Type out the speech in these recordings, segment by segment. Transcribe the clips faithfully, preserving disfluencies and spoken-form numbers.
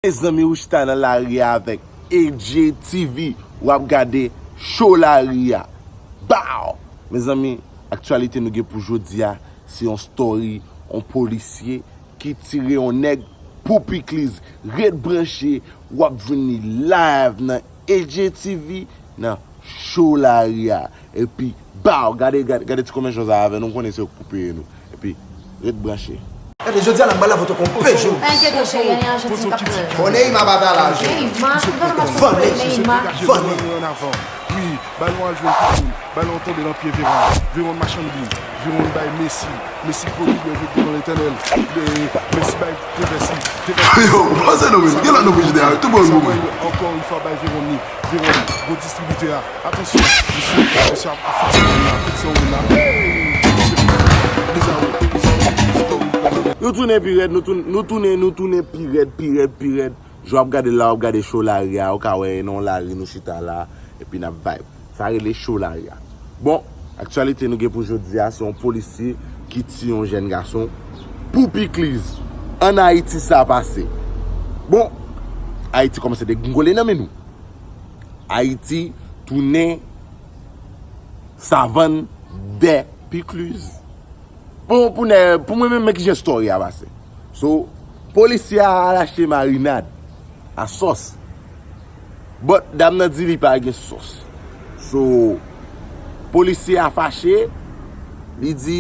Mezanmi, ou chita nan lari a avèk A J T V, w ap gade cho lari a. Baw! Mezanmi, aktyalite nou gen pou jodi a, se yon story, yon polisye ki tire yon nèg pou pikliz. Ret branche, w ap jwenn li live nan A J T V, nan cho lari a. Epi, baw, gade, gade, gade ti komèsyon sa avè nou, konnen se yo k pou peye nou. Epi, ret branche. Gade, jodi a la, m pral lave w tankou yon pejò. Pa enkyete w, cheri, anyen Ajantin k ap pran. Bon, Neymar pa ta la, jodi. Neymar, m pa nan vann, vann. Wi, balon al jwenn Pikin, balon tonbe nan pye Veron. Veron machann bil, Veron bay Messi, Messi pran tout byen vit devan Letènèl. Messi bay Tevez, Tevez. Yo, panse nou menm, gen lòt nou frijidè a, tou bon nou menm. Ankò yon fwa bay Veron li, Veron, gwo distribitè a. Atansyon, mesye, mesye ap, ap fikse moun nan, ap fikse moun nan. Hey! Mesye, dezawo, dezawo. Nou tounen pi rèd, nou tounen, nou tounen, nou tounen pi rèd, pi rèd, pi rèd. Jan w ap gade la, w ap gade cho lari a, ou ka wè e nan yon lari nou chita la, epi n ap vibe. Sa rele cho lari a. Bon, aktyalite nou gen pou jodi a, se yon polisye ki tiye yon jèn gason pou pikliz. Ann Ayiti sa pase. Bon, Ayiti kòmanse degringole nan men nou. Ayiti tounen savann dè pikliz. Bon, pou nè, pou mwen menm, men kijan story a pase. So, polisye a al achte marinad a sòs. But, dam nan di li pa gen sòs. So, polisye a fache, li di,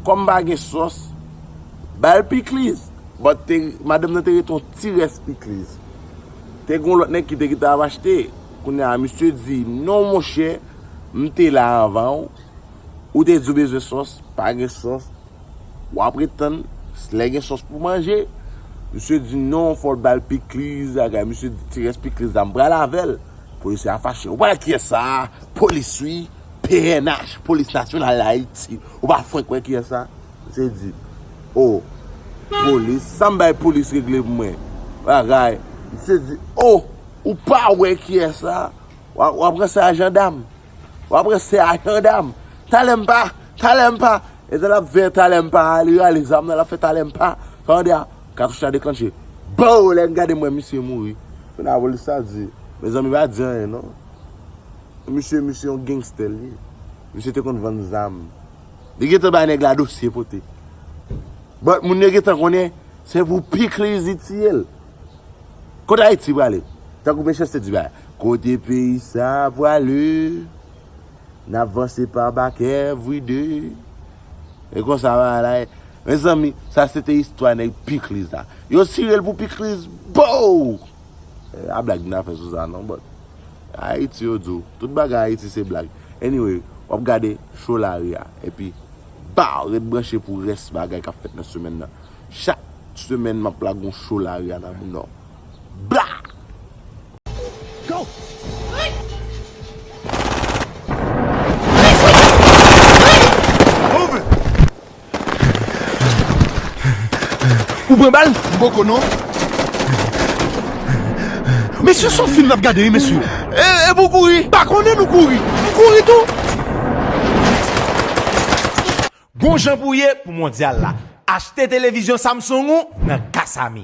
kòm pa gen sòs, ba l pikliz. But, te, madanm nan te rete yon ti rès pikliz. Te gen yon lòt nèg ki te gentan ap achte. Kounye a, misye di, non, monchè, m te la anvan w. Ou te di w bezwen sòs, pa gen sòs. W ap ret tann, lè gen sòs pou manje. Misye di, non, fò l ba l pikliz, bagay. Misye di, ti rès pikliz la, m pral avè l. Polisye a fache. Ou pa wè kiyès sa a? Polis, wi. P N H, Polis Nasyonal Ayiti. Ou pa fwenk wè kiyès sa? Misye di, o, polis, sa m bay polis regle pou mwen? Bagay. Misye di, o, ou pa wè kiyès sa? W ap, w ap ranse a jandam. W ap ranse a jandam. Talè m pa, talè m pa. E tan l ap fè talè m pa a, li rale zam nan, l ap fè talè m pa. Tande a, katouch la deklanche. Bow! Lè m gade m wè misye mouri. Kounye a polis la di, mezanmi, pa di anyen non. Misye, misye yon gangstè li ye. Misye te konn vann zam. Li gentan bay nèg la dosye pote. But moun yo gentan konnen se pou pikliz li tiye l. Kote Ayiti prale? Tankou Mechanste di bagay. Kote peyi sa prale? N ap vanse pa bak everyday. E konsa bagay la ye. Mezanmi, sa se te istwa nèg pikliz la. Yo tire l pou pikliz. Bow! E pa blag n a fè sou sa non, but Ayiti yo di w, tout bagay Ayiti se blag. Anyway, w ap gade cho lari a. Epi, baw, ret branche pou rès bagay k ap fèt nan semèn nan. Chak semèn, m ap lage yon cho lari a nan Nò. Bla! Go! Move! Ou pran bal? M poko non. Mesye, se yon fim n ap gade wi, mesye. E, e pou kouri? Pa konnen nou kouri. M kouri tou. Gon jan pou ye pou mondyal la. Achte televizyon Samsung ou nan Kasami.